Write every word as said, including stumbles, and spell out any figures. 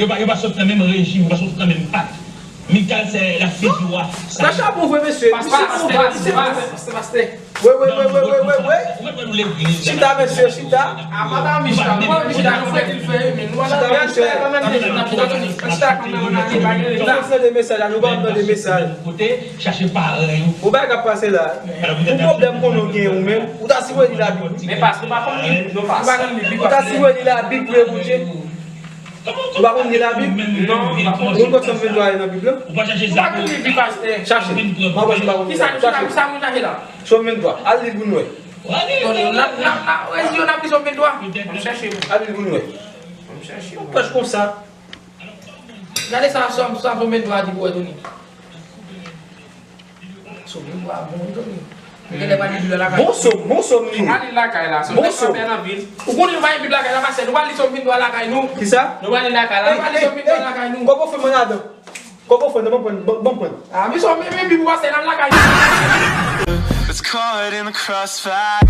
Yo pa, yo pa sot nan menm rejim, yo pa sot nan menm pak. Mikal se la figi wa. Sa chapon vre, mesye. Misye pastè, pastè, pastè, pastè. Wi, wi, wi, wi, wi, wi, wi. Chita, mesye, chita. Chita, mesye. Chita, mesye. Nou pa tande mesaj la, nou pa tande mesaj. Ou bay k ap pase la. Ou pwoblèm konnen w gen ou menm. Ou ta sipoze li la Bib. Men pas, nou pa konn li, nou pas. Ou ta sipoze li la Bib vre, Bondye. Ou pa konn li la Bib? Non, m pa konn. Ou konn Sòm venntwa a nan Bib la? Ou pa chache sa. Ou pa konn li, pastè. Chache. M ap wè si m pa konn li. Kisa, kisa, kisa moun chache la? Sòm venntwa. Al li l pou n wè. Tande, n ap, n ap, n ap, rezi yo, n ap li Sòm venntwa. M ap chèche. Al li l pou n wè. M ap chèche. Yon pòch konsa. Gade sa, Sòm, Sòm venntwa a di pou wè, Tony. Sòm venntwa bon, wi, Tony. Ou genlè pa gen Bib la lakay. Bon sòm, bon sòm li ye. Pa li lakay la, sòm venntwa bèl anpil. Ou konnen nou pa gen Bib lakay la, pastè, nou pa li Sòm venntwa lakay nou. Kisa? Nou pa li lakay la, nou pa li Sòm venntwa lakay nou. Kòb ofrann mwen ladan. Kòb ofrann nan, ban m pran, ban m pran. Ah, men sòm, men, men Bib ou pastè, l al lakay nou. Let's caught in the crossfire.